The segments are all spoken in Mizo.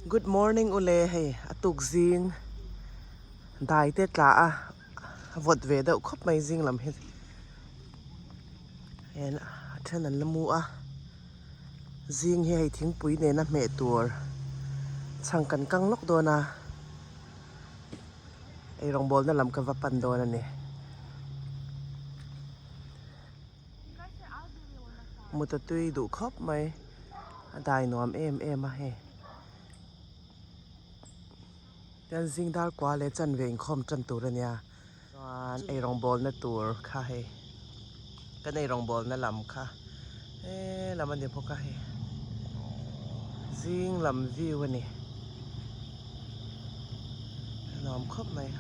Good morning ule hei a tuk zing dai te tla a vawt ve deuh khawp mai zing lam hi en a then an la mu a zing hi hei thingpui nena hmeh tur chhang kan kang lawk dawn a ei rawngbawlna lam ka va pan dawn a ni. Mut a tui duh khawp mai a dai nuam em em a hei tian zing dar kua leh chanve inkhawm tan tur a nia chuan ei rawngbawlna tur kha hei kan ei rawngbawlna lam kha helam a ni bawk a hei zing lam view a ni a nuam khawp mai.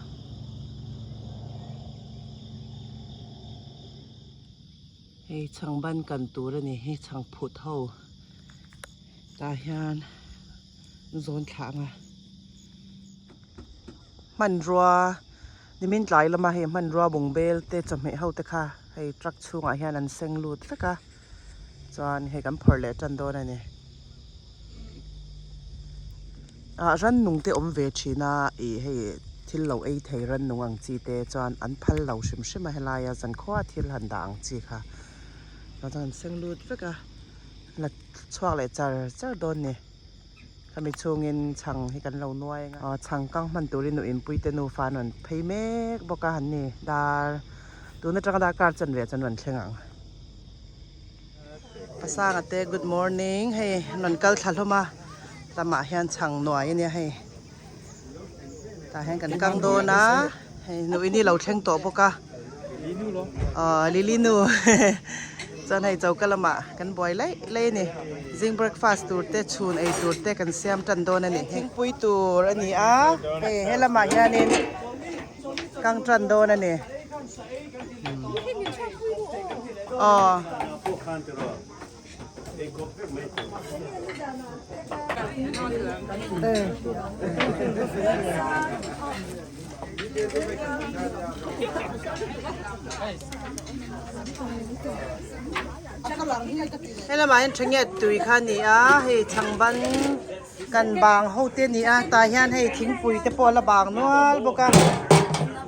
Hei chhang ban kan tur a ni hi chhang phut ho tah hian zawn thlah ang a hmanrua nimin tlai lama hei hmanrua bung bel te chawhmeh ho te kha hei truck chhungah hian an seng lut vek a chuan hei kan phawrh leh tan dawn a ni ah rannung te awm ve thin a ih hei thil lo ei thei rannung ang chi te chuan an phal lo hrim hrim a helaia zankhua thil han dah ang chi kha chuan an seng lut vek a la chhuak leh char char dawn ni khami chhungin chhang hi kan lo nuai ang a chhang kang hman turin nu inpui te nufa an rawn phei mek bawk a han ni dar tun atanga darkar chanve chuan an rawn thleng ang. Pasanga te good morning hei rawn kal thla hlawm a lamah hian chhang nuai a nia hei tah hian kan kang dawn a hei nuih ni lo thleng tawh bawk a aw lily nu chuan hei choka lamah kan buai laih laih a ni zing breakfast tur te chhun ei tur te kan siam tan dawn a ni thingpui tur a ni a hei helamah hianin kang tan dawn a ni. Aw. Helamah hian thenget tui kha a ni a hei chhangban kan bang ho te a ni a tah hian hei thingpui te pawh a la bang nual bawk a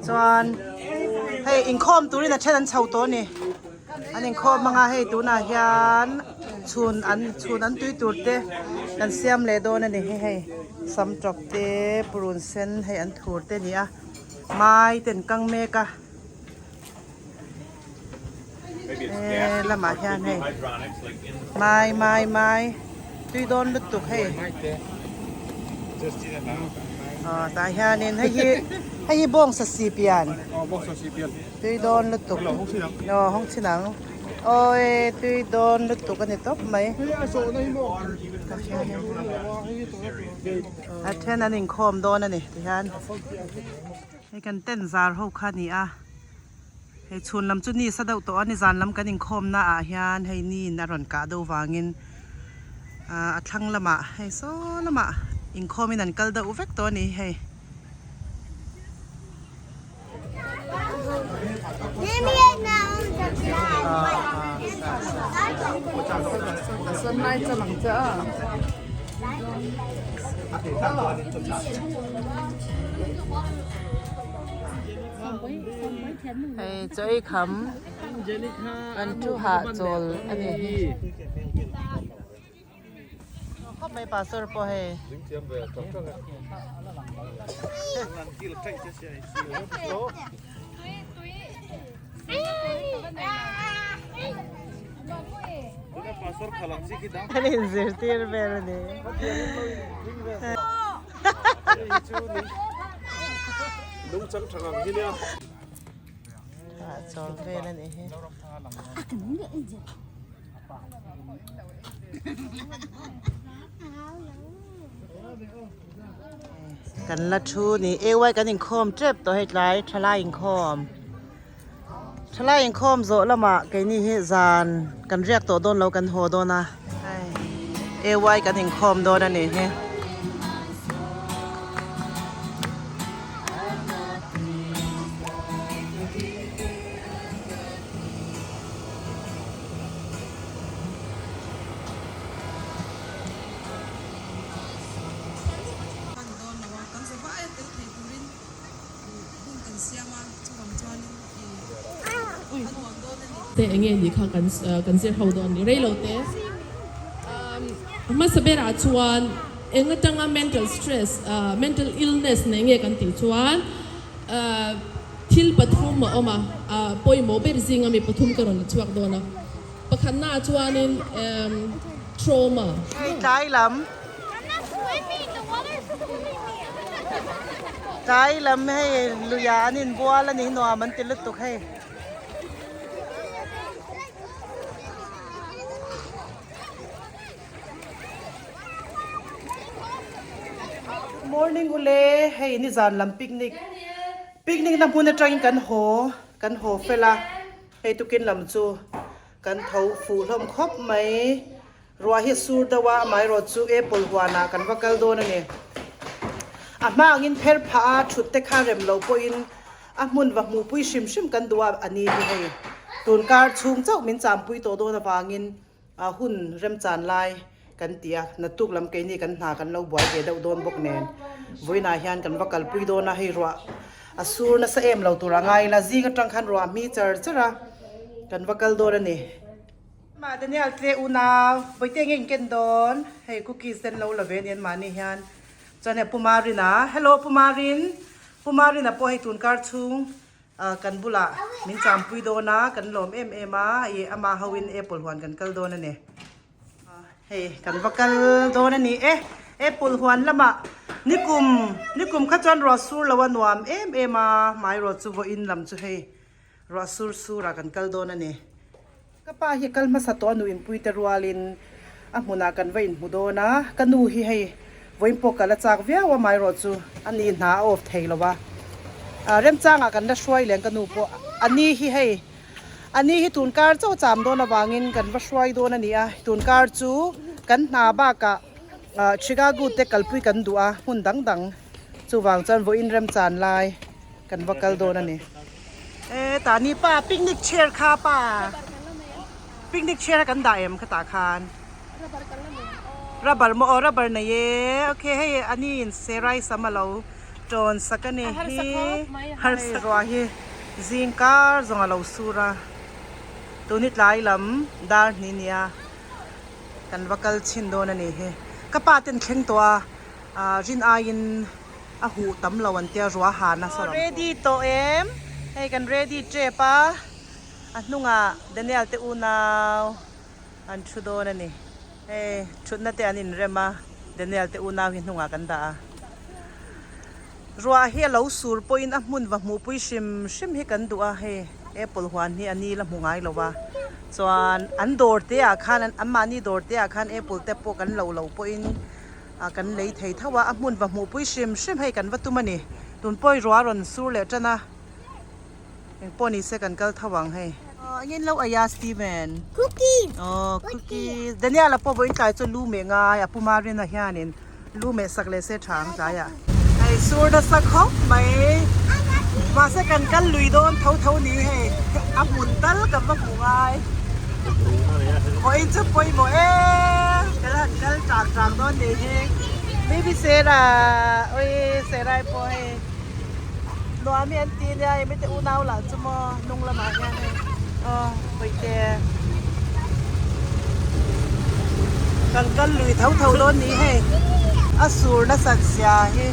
chuan hei inkhawm turin a then an chho tawh a ni an inkhawm anga hei tunah hian chhun an chhun an tui tur te kan siam leh dawn a ni hei hei sam tawp te purun sen hei an thur te a ni a mai te an kang mek a he lamah hian hei mai mai mai tui dawn lutuk hei aw tah hianin hei hi hei hi bawngsa si pian tui dawn lutuk aw hawng chhin ang awi tui dawn lutuk a ni tawp mai a then an inkhawm dawn a ni tihian. Hei kan tent zar ho kha a ni a, hei chhun lam chu ni sa deuh tawh a ni zan lam kan inkhawm na ah hian hei ni in a rawn kah deuh vangin ah a thlang lamah hei saw lamah inkhawm in an kal deuh vek tawh a ni hei. Hei chaw ei kham an thu hahchawl a ni hi khawp mai pastor pawh hei An inzirtir vel a ni. Chawl vel a ni hi. Kan la thu ni AY kan inkhawm tep tawh hei tlai thalai inkhawm thalai inkhawm zawh lamah keini hi zan kan riak tawh dawn lo kan haw dawn a hei AY kan inkhawm dawn a ni hi. Te enge nih kha kan kan zir ho dawn a ni. Rei lo te. Hmasa berah chuan eng atanga mental stress, mental illness nei nge kan tih chuan thil pathum a awm a, pawimawh ber zinga mi pathum ka rawn la chhuak dawn a. Pakhatnaah chuanin trauma. Hei tlai lam. Tlai lam hei luiah an inbual a ni nuam an ti lutuk hei. Morning ule hei nizan lam picnic picnic na hmun atangin kan haw kan haw fel a hei tukin lam chu kan tho fuh hlawm khawp mai ruah hi a sur deuh a amaherawh chu apple huanah kan va kal dawn a ni a hma angin pher phah a thut te kha rem loh pawhin A hmun va hmuhpui hrim hrim kan duh a, a ni hi hei tun kar chhung chauh min champui tawh dawn avangin a hun remchan lai kan ti a, naktuk lam keini kan hna kan lo buai ve deuh dawn bawk nen vawiinah hian kan va kalpui dawn a, hei ruah a sur nasa em lo tur a ngai ila zing atang khan ruah hmi char char a kan va kal dawn a ni. Mah Daniel tle unau Bawihte nge in ken dawn hei cookies te an lo la ve a ni anmahni hian chuan hei Pu Marina hello Pu Marin. Pu Marina pawh hei tun kar chhung kan bulah min champui dawn a, kan lawm em em a, ih amah ho in apple huan kan kal dawn a ni. Hei kan va kal dawn a ni e, apple huan lamah nikum nikum kha chuan ruah sur lo a nuam em em a, hmai rawh chu vawiin lam chu hei ruah sur sur ah kan kal dawn a ni. Ka pa hi kal hmasa tawh a nu inpui te rualin a hmunah kan va inhmu dawn a, ka nu hi hei vawiin pawh ka la chak viau a maherawh chu a ni hna a off thei lo a, remchangah kan la hruai leh ang ka nu pawh a ni hi hei a ni hi tun kar chauh cham dawn avangin kan va hruai dawn a ni a, tun kar chu kan hna bakah Chicago te kalpui kan duh a hmun dang dang chuvang chuan vawiin remchan lai kan va kal dawn a ni. E tah ni pa picnic chair kha pa picnic chair a kan dah em kha tah khan rubber maw aw rubber nei e okay hei ani in serai sam alo tawn sak a ni hi harsa ruah hi zing kar zawng alo sur a tuni tlai lam dar hnih nia kan va kal chhin dawn a ni hi ka pa ten thleng tawh a ah rin aiin. A huh tam lo an tia ruah a ha nasa lo. Ready tawh em? Hei kan ready tep a, a hnungah Daniel te unau an thu dawn a ni. Hei thutna te an inrem a, Daniel te unau hi hnungah kan dah a. Ruah hi a lo sur pawhin a hmun va hmuhpui hrim hrim hi kan duh a, hei apple huan hi a ni la hmu ngai lo va. Chuan an dawr te ah khan anmahni dawr te ah khan apple te pawh kan loh loh pawhin Ah kan lei thei tho a, a hmun va hmuhpui hrim hrim hei kan va tum a ni. Tun pawh i ruah a rawn sur leh tan a, eng pawh ni se kan kal tho ang hei. Aw engin lo ei a Steven? Cookies! Aw cookies. Daniel a pawh vawiin tlai chu lu meh ngai a pu Marina hianin lu meh sak leh se tha ang tlai ah. Hei sur nasa khawp mai. Mahse kan kal lui dawn tho tho ni hei a hmun tal kan va hmu ngai. Vawiin chu pawimawh em kan han kal chak chak dawn ni hi baby Sera ui Serai pawh hei nuam hi an ti nia hei mite unau lah chu maw hnung lamah hian hei aw pawite kan kal lui tho tho dawn ni hei a sur nasat zia hi.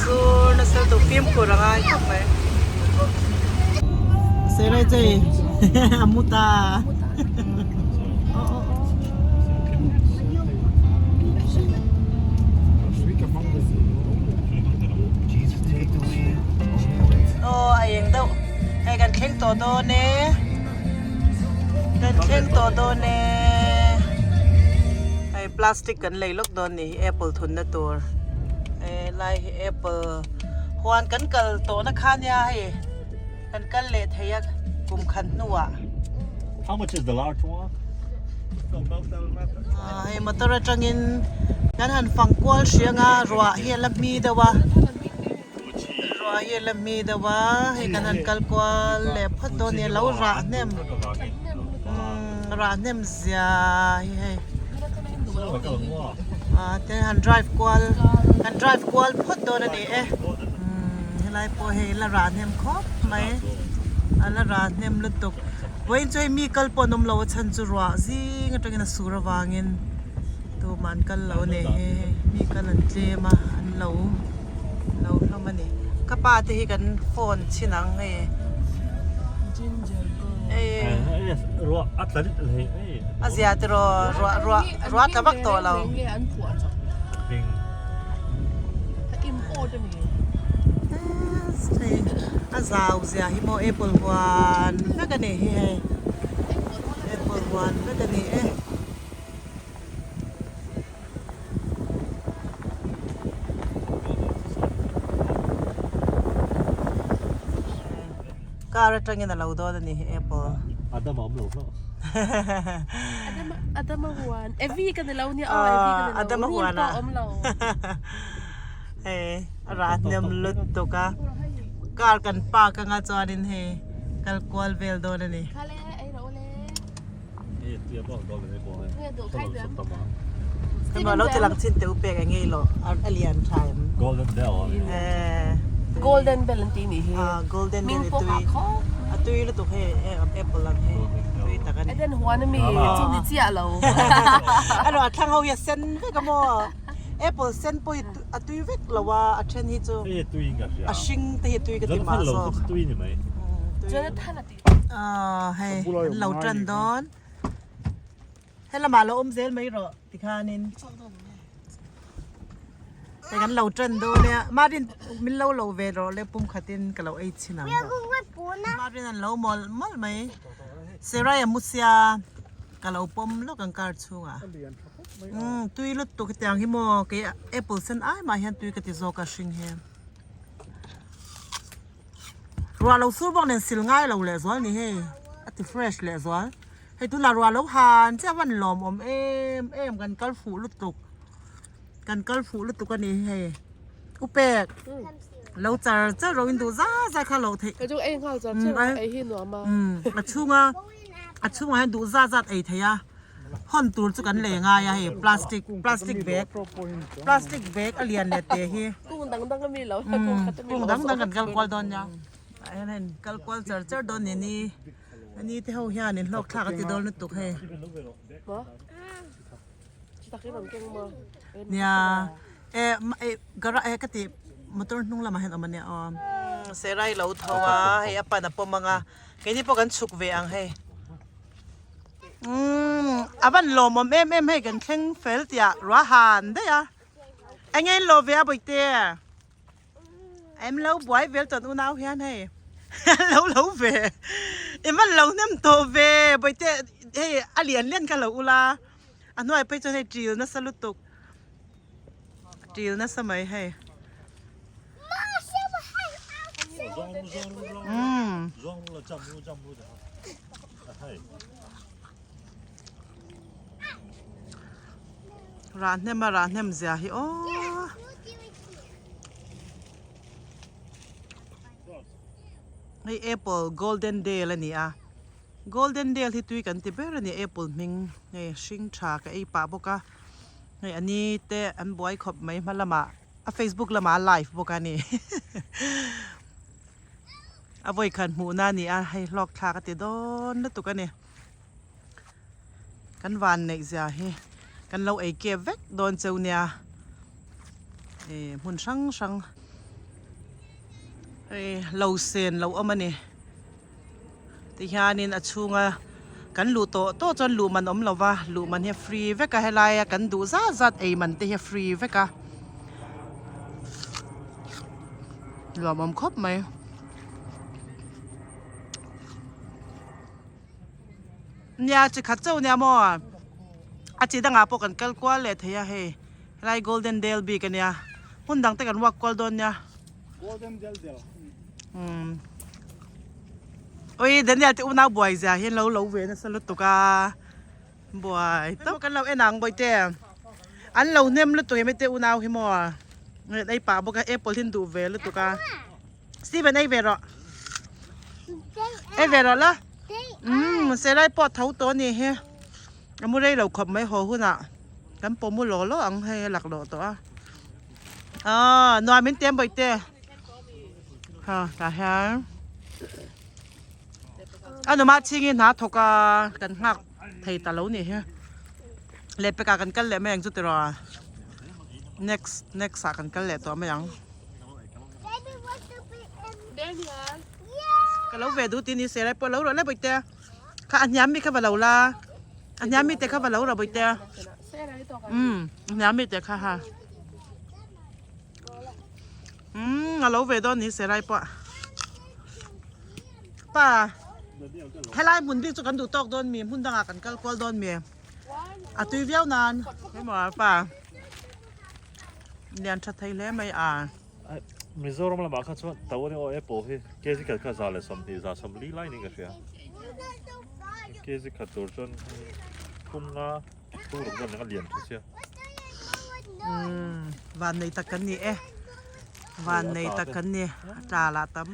Sur nasa tu fimkhur a ngai khawp mai. Serai chei a mu ta. Aw a eng deuh hei kan thleng tawh dawn e kan thleng tawh dawn e hei plastic kan lei lawk dawn ni hi apple thun na tur he lai hi apple huan kan kal tawh na kha nia hei kan kal leh thei a kum khat hnuah. How much is the large one? Hei motor atangin kan han fang kual hriang a ruah hi a la hmi deuh a. Ruah hi a la hmi deuh a, hei kan han kal kual leh phawt dawn a ni, lo rah hnem rah hnem zia hi hei ah te han drive kual han drive kual phawt dawn a ni e helai pawh hei la rah hnem khawp mai a la rah hnem lutuk vawiin chu hei mi kal pawh an awm lo a chhan chu ruah zing atangin a sur avangin tumah an kal lo a ni hei mi kal an tlem a an lo. lo hlawm a ni ka pa te hi kan phone chhin ang hei a zia tiraw ruah ruah ruah tla vak tawh lo a zau zia hi maw apple huan vek a ni hi hei apple huan vek a ni e. Car atangin a lo dawn a ni hi apple. Adama awm lo hlauh. Adama Adama huan Evi ka ni lo nia aw Evi ka ni lo. Adama Rul huan a. pawh awm lo. Hei a rah hnem lutuk a. Car kan park anga chuanin hei kal kual vel dawn a ni. Khale ei rawh ule. Emaw lo ti lang chin teh u pek eng nge ilo a lian tha em. Golden bell a ni. Golden bell an tih nih hi. Golden bell i tui a tui lutuk hei apple ang hi tui tak a ni. Eden huan ami chu ni chiah lo. A rawh a thlang ho hi a sen vek a maw apple sen pawh hi a tui vek lo a a then hi chu a hring te hi a tui ka ti mah zawk. Jonathan a tih. Aw hei an lo tan dawn helamah lo awm zel mai rawh tikhanin hei kan lo tan dawn nia Marin min lo lo ve rawh le pum khatin ka lo ei chhin ang Marin an lo mawlh mawlh mai Seraya Musia ka lo pawm lawk ang car chhungah umm tui lutuk hetiang hi maw kei apple sen ai mah hian tui ka ti zawk a hring hi. Ruah lo sur bawk nen sil ngai lo leh zual ni hei a ti fresh leh zual hei tunah ruah lo han chiah van lawm awm em em kan kal fuh lutuk kan kal fuh lutuk a ni hei upek lo char char ro in duh zat zat kha lo theih Ka chu ei nghal char char ei hi nuam a a chhunga a chhungah hian duh zat zat ei theih a. hawn tur chu kan lei ngai a hei plastic plastic bag plastic bag a lian leh teh hi kung dang dang ami lo kung khat ami kung dang dang kan kal kual dawn nia ah hian hei kal kual char char dawn ni ni ani te ho hian in hlawk thlak a ti dawn lutuk hei nia eh eh gara eh ka ti motor hnung lamah hian awm ania aw serai lo tho a hei a pan a pawm ang a keini pawh kan chhuk ve ang hei. Umm a van lawmawm em em hei kan thleng fel tih ah ruah han daih a eng nge in lo ve a bawihte em lo buai vel chuan unau hian hei lo lo ve i van lo hnem tawh ve bawihte hei a lian lian kha lo ula a hnuai phei chuan hei ṭil nasa lutuk ṭil nasa mai hei. Umm. Rah hnem a rah hnem zia hi aw. Hei apple golden dale a ni a golden dale hi tui kan ti ber a ni apple hming hei hring tha ka ei pah bawk a hei a ni te an buai khawp mai hma lamah a facebook lamah a live bawk a ni. A vawi khat hmuhna a ni a, hei hlawk thlak a ti dawn lutuk a ni. Kan van neih zia hi kan lo ei kep vek dawn cheu nia eh hmun hrang hrang hei lo sen lo awm a ni. Tihianin a chhunga kan luh tawh tawh chuan luh man awm lo va, luh man hi a free vek a helaia kan duh zat zat ei man te hi a free vek a. Nuam awm khawp mai. Nia chi khat chauh nia maw a chi dangah pawh kan kal kual leh thei a hei helai golden dale bik ania hmun dang te kan walk kual dawn nia umm ui Daniel te unau buai zia hi an lo lo ve nasa lutuk a buai tawp kan lo en ang bawihte an lo hnem lutuk em te unau hi maw ei pah bawk a apple hi an duh ve lutuk a. Steven ei ve rawh. Ei ve rawh la. Umm Serai pawh tho tawh a ni hi. A mu rei lo khawp mai haw hunah kan pawh mu law law ang hei a laklawh tawh a. Aw nuam in tiam bawihte. Ha tah hian a numa chhing hi hna thawk a kan nghak thei ta lo nih hi. Lehpekah kan kal leh mai ang chu tiraw. Next next ah kan kal leh tawh mai ang. Ka lo ve duh tih ni se lai pawh lo rawh le bawihte. Kha a hniam mi kha va lo la. A hniam mi te kha va lo rawh bawihte. Umm a hniam mi te kha ha. Umm a lo ve dawn ni se lai pawh. Pa helai hmun bik chu kan duh tawk dawn mi hmun dangah kan kal kual dawn mi. A tui viau nan. Hemaw pa. Lian tha thei hle mai a. Mizoram lamah kha chuan to ani aw apple hi kg khat kha 120 140 lai niin ka hria. Kg khat tur chuan kum nga thu ruk dawn eng a lian tha sia. Umm van nei tak kan ni e. Van nei tak kan ni a tla lah tam.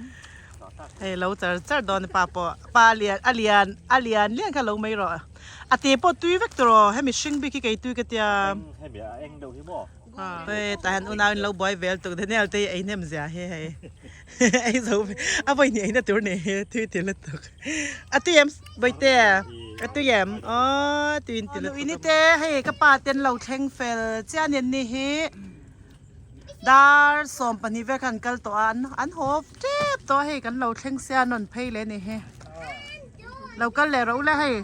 Hei lo char char dawn pa pawh pa lian a lian a lian lian kha lo mai rawh. A te pawh tui vek tur aw hemi hring bik hi kei tui ka tia. Hemi a eng deuh hi maw. Hei tah hian unau in lo buai vel tuk Daniel te hi ei hnem zia hi hei ei zo a vawi hnih eina tur nih hi tui ti lutuk a tui em bawihte a tui em aw tui in ti lutuk ini te hei ka pa te an lo thleng fel chiah nen ni hi dar 12 vel khan an kal tawh a an haw tep tawh a hei kan lo thleng sia an rawn phei leh ni hi lo kal leh rawh u le hei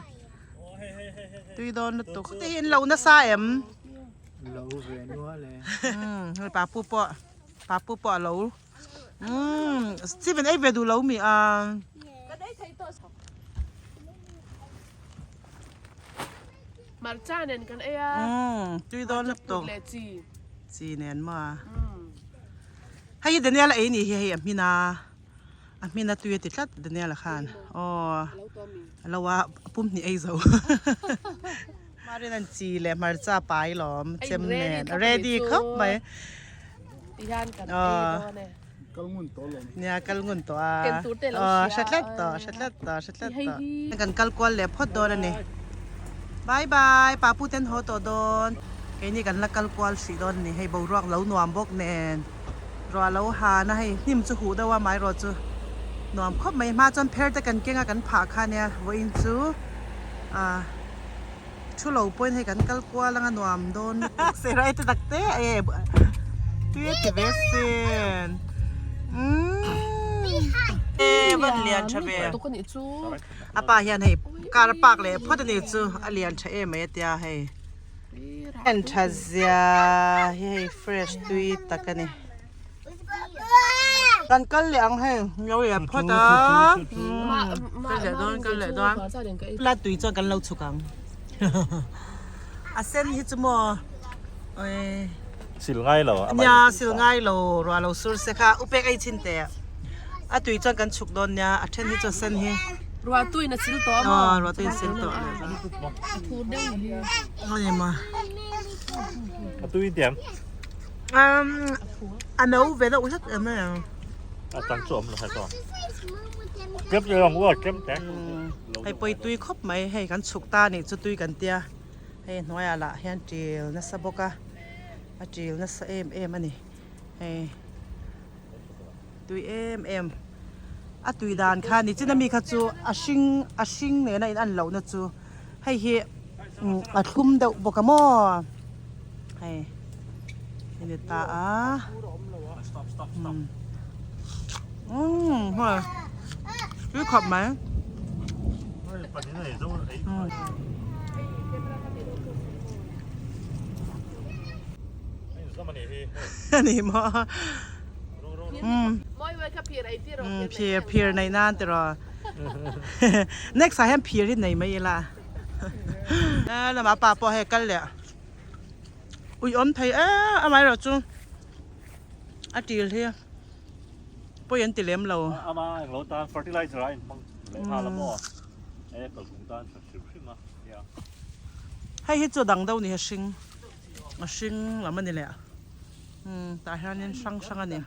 tui dawn lutuk te hi in lo nasa em. Lo ve nual e. Hei papu pawh papu pawh a lo umm Steven ei ve duh lo mi a. Hmarcha nen kan ei a. Umm tui dawn lutuk. Leh chi. Chi nen maw. Hei hi Daniel a ei ni hi hei a hmin a. A hmin a tui a ti tlat Daniel a khan aw a lo a pum hnih ei zo Marin an chi leh hmarcha pai lawm chem nen a ready khawp mai aw nia kal ngun tawh a aw hre tlat tawh hre tlat tawh hre tlat tawh kan kal kual leh phawt dawn a ni bye bye papu ten haw tawh dawn keini kan la kal kual hrih dawn a ni hei boruak lo nuam bawk nen. Ruah lo han a hei hnim chu huh deuh a amaherawh chu nuam khawp mai hma chuan pher te kan keng a kan phah kha ania vawiin chu ah thu lo pawhin hei kan kal kual anga nuam dawn lutuk serai te tak te e tui a ti ve sin umm e van lian tha ve a pa hian hei car a park leh phawt ani chu a lian tha em mai a tia hei. En tha zia hi hei fresh tui tak a ni. Kan kal leh ang hei lo leh phawt a kal leh dawn kal leh dawn la tui chuan kan lo chhuk ang a sen hi chu maw oi sil ngai lo nia sil ngai lo ruah lo sur se kha upek ei chin teh a tui chuan kan chhuk dawn nia a then hi chu a sen hi ruah tuin a sil tawh a maw ruah tuin a sil tawh a thur deuh ni hi ani maw a tui diam um a no ve deuh hlek em em a tang chu awm lo hai to kem te rong wa kem te hei pawh tui khawp mai hei kan chhuk ta nih chu tui kan tia hei hnuaiah lah hian til nasa bawk a a til nasa em em ani hei Tui em em. A tui dan kha ni chin ami kha chu a hring a hring nena in an lohna chu hei hi a thlum deuh bawk a maw hei a ni ta a umm hei tui khawp mai. Ani maw. Phir phir nei nan tiraw next ah hian phir hi nei mai ila lamah pa pawh hei kal leh ui awm thei em amaherawh chu a til hi pawi an ti lem lo ama englo tan fertilizer a inhmang leh nghal a maw apple kung tan tha hrim hrim a hei hi chu a dang deuh ni a hring a hring lam a ni leh. Umm tah hianin hrang hrang a ni.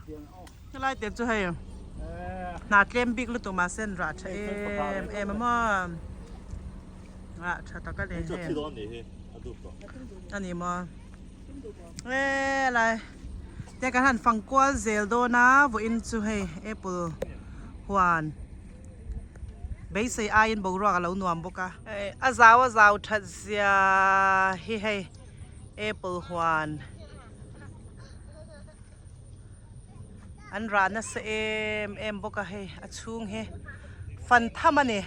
Helai te chu hei Hna tlem bik lutuk mahse an rah tha em em a maw. Rah tha tak a ni hei. A ni maw. E lai te kan han fang kual zel dawn a vawiin chu hei apple huan beisei aiin boruak a lo nuam bawk a. A zau a zau that zia hi hei apple huan. An rah nasa em em bawk a hei a chhung hi fan tham a ni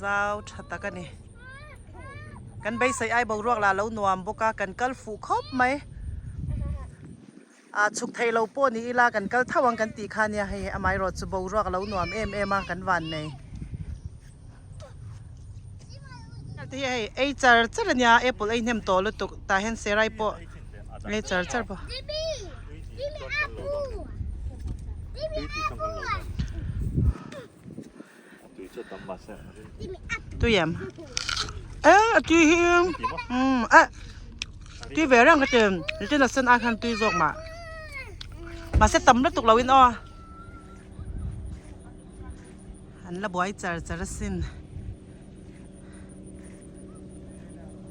zau tha tak a ni kan beisei ai boruak lah lo nuam bawk a kan kal fuh khawp mai ah chhuk thei lo pawh ni ila kan kal tho ang kan tih kha nia hei amaherawhchu chu boruak a lo nuam em em a kan van nei. Te hi hei ei char char ania apple ei hnem tawh lutuk tah hian serai pawh ei char char pawh tui em e a tui hi umm eh tui ve reng ka ti nitin a sen ai khan tui zawk mah mahse tam lutuk lo in aw. An la buai char char asin.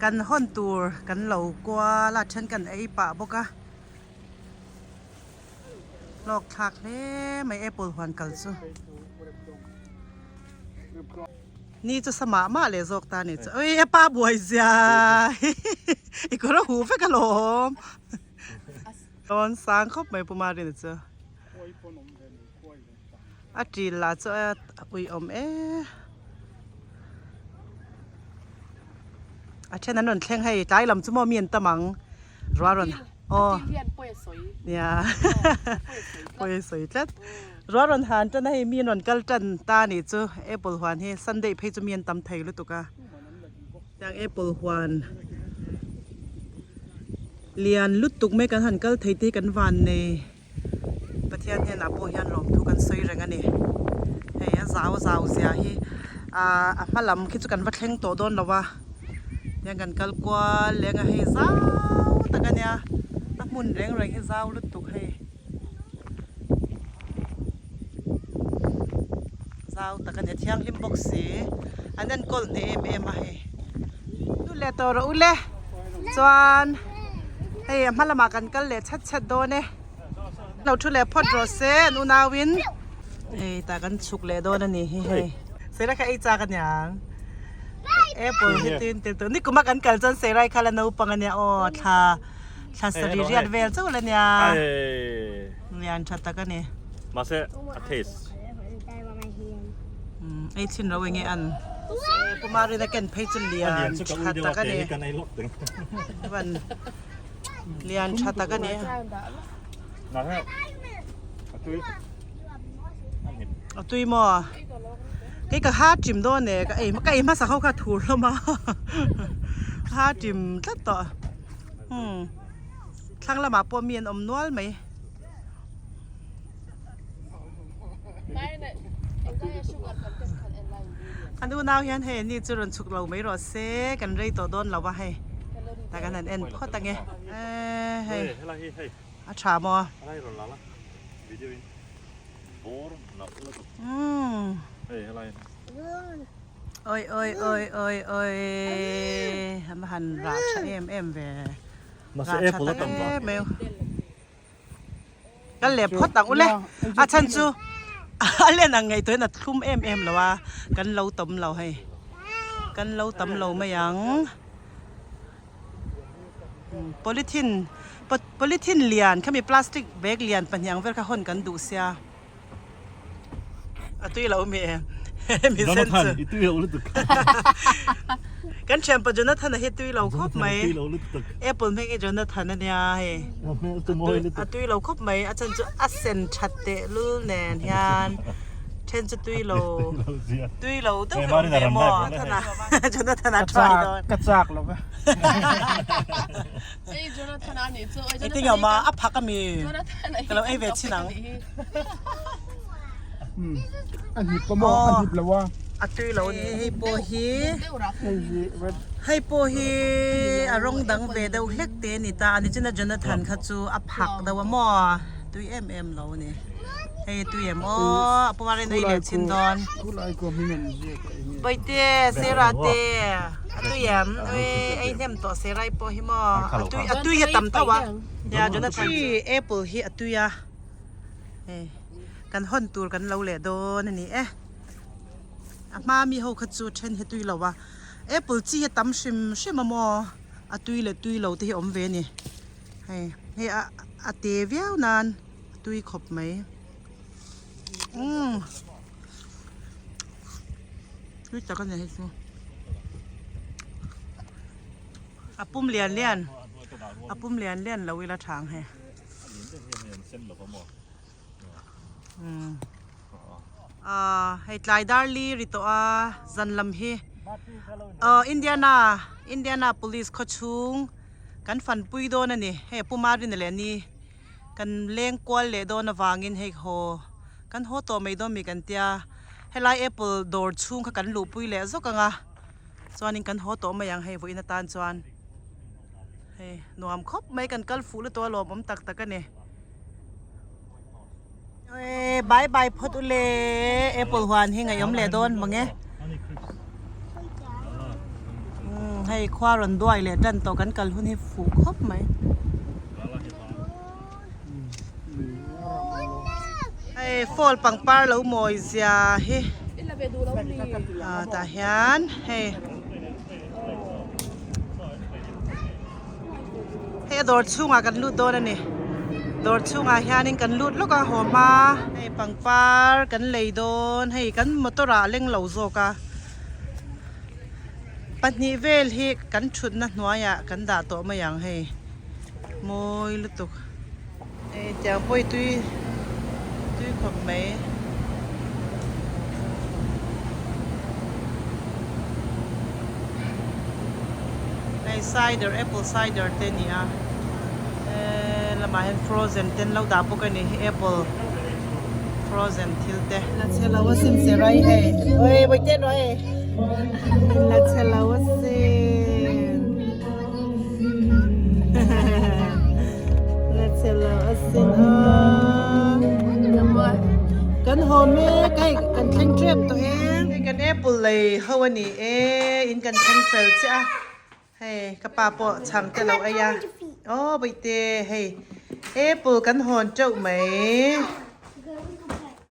Kan hawn tur kan lo kual a then kan ei pah bawk a. Hlawk thlak hle mai apple huan kal chu. Ni chu sa mah mah leh zawk ta ni chu. Ui e pa buai zia i kawr a huh vek alawm. Tawn sang khawp mai Pu Marina chu. A ṭil lah chu a uiawm e. A then an rawn thleng hei tlai lam chu maw mi an tam ang ruah rawn aw nia pawi a sawi tlat ruah rawn han tan a hei mi an rawn kal tan ta a nih chu apple huan hi sunday phei chu mi an tam thei lutuk a tiang apple huan lian lutuk mai kan han kal thei te hi kan van nei. Pathian hnenah pawh hian lawmthu kan sawi reng a ni. Hei a zau zau zia hi ahh a hma lam khi chu kan va thleng tawh dawn lo a, tiang kan kal kual leng a hei zau tak a nia a hmun reng reng hi zau lutuk hei zau tak a ni a thianghlim bawk si an enkawl hneh em em a hei nu leh tawh rawh u le chuan hei a hma lamah kan kal leh chhat chhat dawn e. Lo thu leh phawt rawh se an unauin. Hei tah kan chhuk leh dawn a ni hi hei. Serai kha ei chak a niang. Apple hi tin tel tawh. Nikuma kan kal chuan serai kha la naupang a nia aw thla thla sarih riat vel chauh la nia. Lian tha tak a ni. Mahse a taste. Ei chhin ro enge an. Pumarina ken phei chu lian tha tak a ni. Lian tha tak a ni. A tui maw? Kei ka ha ṭim dawn e, ka ei ka ei hmasa ho kha thur hlawm a, ka ha ṭim tlat tawh. Umm thlang lamah pawh mi an awm nual mai. An unau hian hei ani chu rawn chhuk lo mai rawh se kan rei tawh dawn lo a hei tak an han en phawt ange eee hei a tha maw umm oi oi oi oi oi an han rah tha em em ve rah tha tak em em. Kan leh phawt ang ule a chhan chu a len ang ngei tuin a thlum em em lo a kan lo tam lo hei kan lo tam lo mai ang polythene polythene lian khami plastic bag lian pahnih ang vel kha hawn kan duh sia. A tui lo mi em mi sen chu. Jonathan i tui lo lutuk. Kan thianpa Jonathan a hi tui lo khawp mai. Tui lo lutuk. Apple hming hi Jonathan a nia hei. A hmel chu mawi lutuk. A tui lo khawp mai a chan chu a sen that teh lul nen hian then chu tui lo. Tui lo deuh hi awm ve maw Thana Jonathan a try dawn. Ka chak lo ve. Engtin nge awm a a phak ami ka lo ei ve chin ang. A hnip a maw a hnip lo a. A tui lo a ni. Hei pawh hi hei pawh hi a rawng dang ve deuh hlek te a ni ta a ni china Jonathan kha chu a phak deuh a maw. Tui em em lo a ni. Hei tui em aw a puma rin ei leh chin dawn. Bawihte Sarah te a tui em ui ei hnem tawh Sarah i pawh hi maw a tui a tui hi a tam tho a nia Jonathan hi apple hi a tui a hei kan hawn tur kan lo leh dawn a ni e a hma mi ho kha chu then hi tui lo a apple chi hi a tam hrim hrim a maw a tui leh tui lo te hi a awm ve a ni. Hei hei a a te viau nan a tui khawp mai umm tui tak a ni hei chu a pum lian lian a pum lian lian lo ila thang hei umm ah hei tlai dar li ri tawh a zan lam hi aw Indiana Indiana police khawchhung. Kan fanpui dawn a ni. Hei Pu Marina leh ni kan leng kual leh dawn avangin hei haw kan haw tawh mai dawn mi kan tia. Helai apple dawr chhung kha kan luhpui leh zawk ang a, chuanin kan haw tawh mai ang hei vawiin atan chuan. Hei nuam khawp mai kan kal fuh lutuk a lawmawm tak tak a ni. Bye bye phawt u le apple huan hi ngaihawm leh dawn mang e hei khua rawn duai leh tan tawh kan kal hun hi fuh khawp mai hei fall pangpar lo mawi zia hi tah hian hei Hei a dawr chhungah kan lut dawn a ni. Dawr chhungah hianin kan lut lawk a haw hma. Hei pangpar kan lei dawn hei kan motor ah a leng lo zawk a. Pahnih vel hi kan thutna hnuaiah kan dah tawh mai ang hei mawi lutuk. Hei tiang pawh hi tui tui khawp mai. Hei cider apple cider te a ni a he lamah hian frozen te an lo dah bawk a ni apple frozen thil te. La chhe lo asin Serai hei oi bawihte rawh hei la chhe lo asin. Kan haw mek hei kan thleng tep tawh e. Hei kan apple lei ho a ni e in kan thleng fel chiah a hei ka pa pawh chhang te lo ei a aw bawihte hei apple kan hawn teuh mai.